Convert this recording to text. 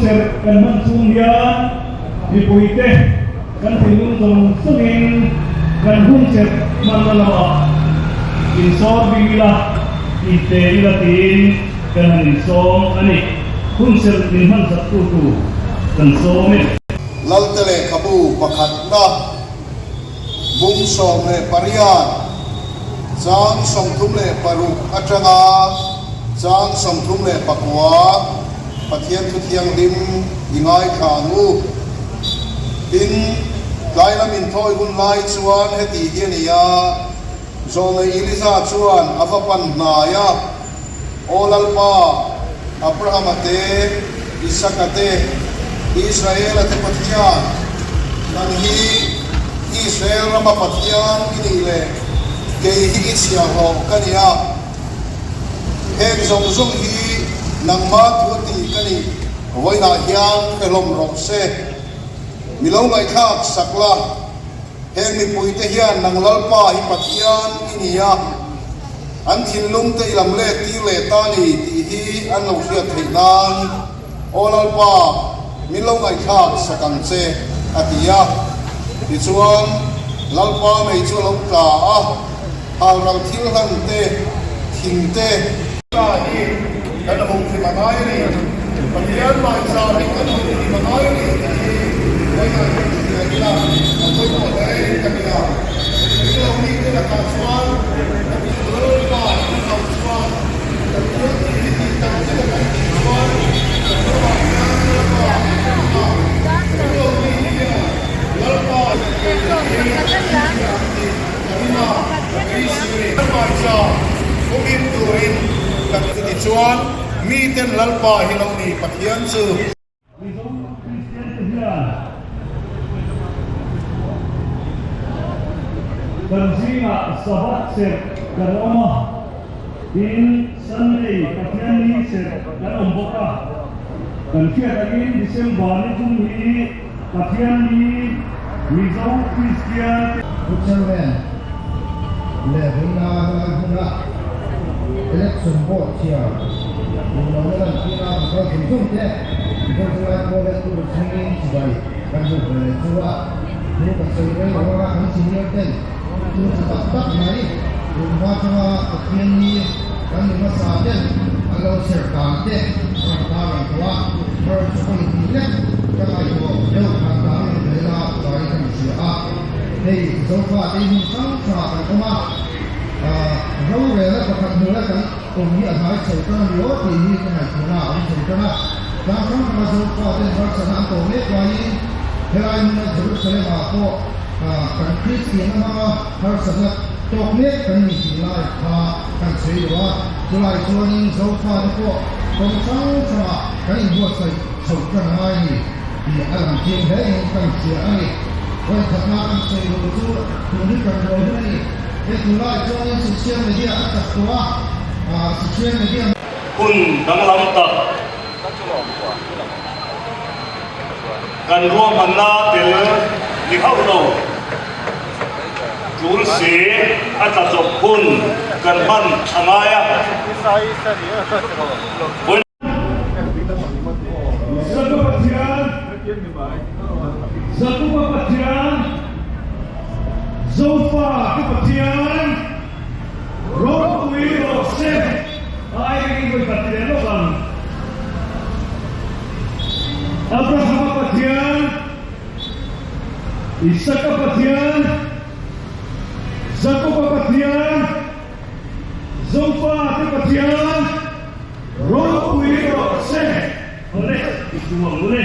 serh kan hman chhung hian mipuite kan thinlung zawng zawngin kan hun serh hmanna lamah insawr bing ila, inte ila tiin kan han insawm a ni. Hun serh min hman zat tu tur kan sawm e. Lalte lehkhabu pakhatna bung 18 chang 36 atanga chang 39 Pathian thu thianghlim i ngaithla ang u. Tin, tlai lam inthawi hun lai chuan heti hi a ni a, Zawlnei Eliza chuan a va pan hnai a, Aw Lalpa, Abrahama te, Isaka te, Israela te Pathian, nang hi Israel rama Pathian i nih leh kei hi i chhiahhlawh ka ni a, heng zawng zawng hi nangmah thu a ti ka nih vawiinah hian hrelawm rawh se. Mi lo ngaihthlak sak la, heng mipuite hian nang Lalpa hi Pathian i ni a, An thinlung te i lam let tir leh ta ni tih hi an lo hriat theih nan, Aw Lalpa, min lo ngaihthlak sak ang che, a ti a. Tichuan, Lalpa mei chu a lo tla a, halral thil hlan te, thing te, Ta hi kan humhim a ngai a ni. Pathian maicham hi kan humhim a ngai a ni tih hi vawiinah hian hria ila a pawimawh hle in ka hria. Ringlo mite lakah chuan ka tih Lalpa kan auh chuan kan thil tih hi tih tak zet a kan tih chuan kan ramah hian Lalpa kan hmu a, ringlo mite hian Lalpa hi an hria ang tih ka ring a, ka beisei a ni. Maicham humhim turin kan Chutichuan miten Lalpa hi lo ni Pathian chu. Mizo Kristian te hian kan zingah Sabbath serh kan awm a, tin Sunday Pathianni serh kan awm bawk a. Kan hriat angin December ni thum hi Pathianni Mizo Kristian te. Pu Chairman leh vawiina helai hmuna Election Board chhiar duhlohna lantirna kan kal zawng zawng te Mizo zirlai pawl leh tur chhungin chibai kan hmuh ve leh chu a thu kan sawi rei lo anga kan senior ten thu tha tak tak mai tunhma chunga Pathianni kan ni hmasa ten an lo ser dan te a rawn tarlang tawh a, thar chawpawlh tih lek ka ngaihtuah deuh khan tarlang ve la tlai kan hria a. Hei Zofa te hi hmun hrang hrangah kan awm a, rorelna pakhat hnuaia kan awm hi a hnai chho tan a ni aw tih hi ka ngaihtuahna a awm chho tan a. Tlang hrang hranga Zofa ten harsatna an tawh mek laiin helai hmuna Jerusalem-ah pawh kan Kristianna hmanga harsatna tawk mek kan ni tih lai kha kan sawi lo a. Chulai chuanin Zofa te pawh kawng hrang hrangah kan inbuatsaih chho tan a ngai a ni tih a lang chiang hlein kan hria a ni. Vawikhatna kan sawi lo chu tun hi kan rual hun a ni. Hei tunlai chuanin social media a chak tawh a, social media. Hun danglam tak kan ruahmanna tel ni hauh lo. Tul si a tla chawp hun kan hman a ngai a. Zaku Pathian, Zakupa Pathian, Zofa te Pathian, ropui rawh se, ai ringin vawi khat leh lawk ang. Abrahama Pathian, Isaka Pathian, Jakoba Pathian, Zofa te Pathian, ropui rawh se. Awle, i duh ang le.